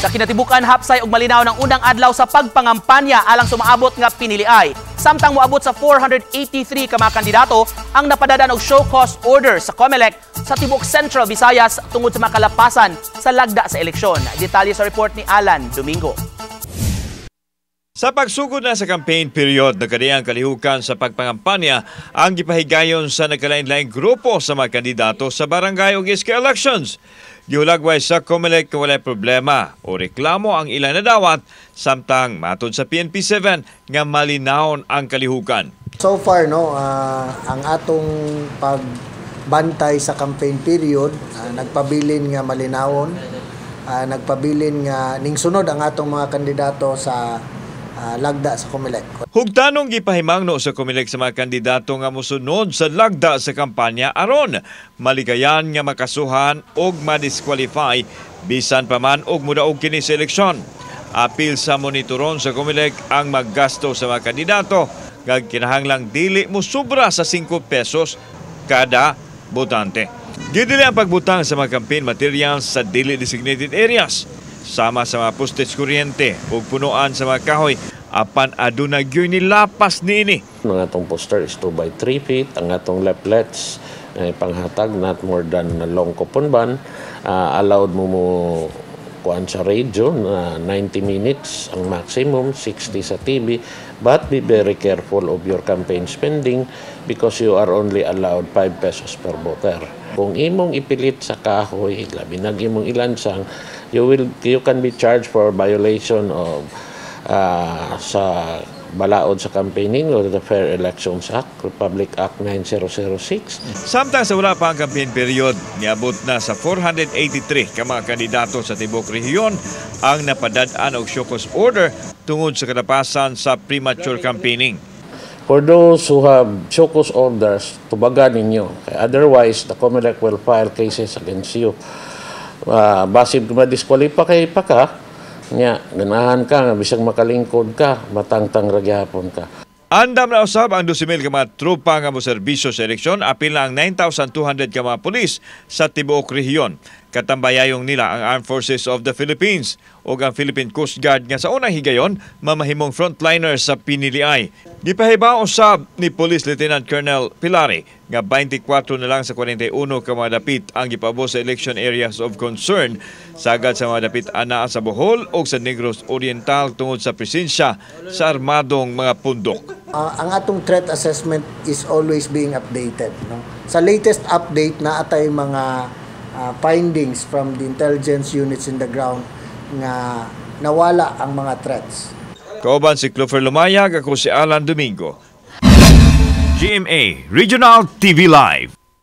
Sa kinatibukan, hapsay og malinaw ng unang adlaw sa pagpangampanya alang sumaabot nga piniliay. Samtang moabot sa 483 ka mga kandidato ang napadadan og show cause order sa COMELEC sa tibuok Central Visayas tungod sa mga kalapasan sa lagda sa eleksyon. Detalye sa report ni Alan Domingo. Sa pagsugod na sa campaign period, nagkadiyang kalihukan sa pagpangampanya ang gipahigayon sa nagkalain-laing grupo sa mga kandidato sa barangay ug SK elections. Gihulagway sa COMELEC nga walay problema o reklamo ang ilang nadawat, samtang matod sa PNP 7 nga malinawon ang kalihukan. So far, no, ang atong pagbantay sa campaign period, nagpabilin nga malinawon, nagpabilin nga ning sunod ang atong mga kandidato sa lagda sa COMELEC. Hugtanong gipahimangno sa COMELEC sa mga kandidato nga mosunod sa lagda sa kampanya aron malikayan nga makasuhan og madisqualify bisan pa man og mudaog kini sa eleksyon. Apil sa monitoron sa COMELEC ang maggasto sa mga kandidato nga kinahanglang dili mo sobra sa 5 pesos kada botante. Gidili ang pagbutang sa mga campaign materials sa dili designated areas sama sa mga postes kuryente ug punuan sa mga kahoy, apan aduna gyud nilapas niini. Ang atong poster is 2 by 3 feet. Ang atong leaflets, eh, panghatag not more than long coupon ban. Allowed mo mo kuan sa radio na 90 minutes ang maximum, 60 sa TV. But be very careful of your campaign spending because you are only allowed 5 pesos per voter. Kung imong ipilit sa kahoy, labi nag imong ilansang, you can be charged for violation of sa balaod sa campaigning or the Fair Elections Act, Republic Act 9006. Samtang sa wala pa ang campaign period, niabot na sa 483 ka mga kandidato sa tibuok rehiyon ang napadad-an og show cause order tungod sa kalapasan sa premature campaigning. For those who have show cause orders, tubagan ninyo. Kaya otherwise, the COMELEC will file cases against you. Basig ma-disqualify kay pa ka, nya, ganahan ka, nga bisag makalingkod ka, matangtang ra gyapon ka. Andam na usab ang 12,000 ka mga tropa nga moserbisyo sa eleksyon, apil na ang 9,200 ka mga pulis sa tibuok rehiyon. Katambayayong nila ang Armed Forces of the Philippines ug ang Philippine Coast Guard nga sa unang higayon mamahimong frontliner sa piniliay. Gipahibaw usab ni Police Lieutenant Colonel Pilari nga 24 na lang sa 41 ka mga dapit ang gipaabot sa election areas of concern, sagad sa mga dapit ana sa Bohol ug sa Negros Oriental tungod sa presensya sa armadong mga pundok. Ang atong threat assessment is always being updated. No? Sa latest update na atay mga findings from the intelligence units in the ground nga nawala ang mga threats. Kauban si Clover Lumayag, ako si Alan Domingo. GMA Regional TV Live.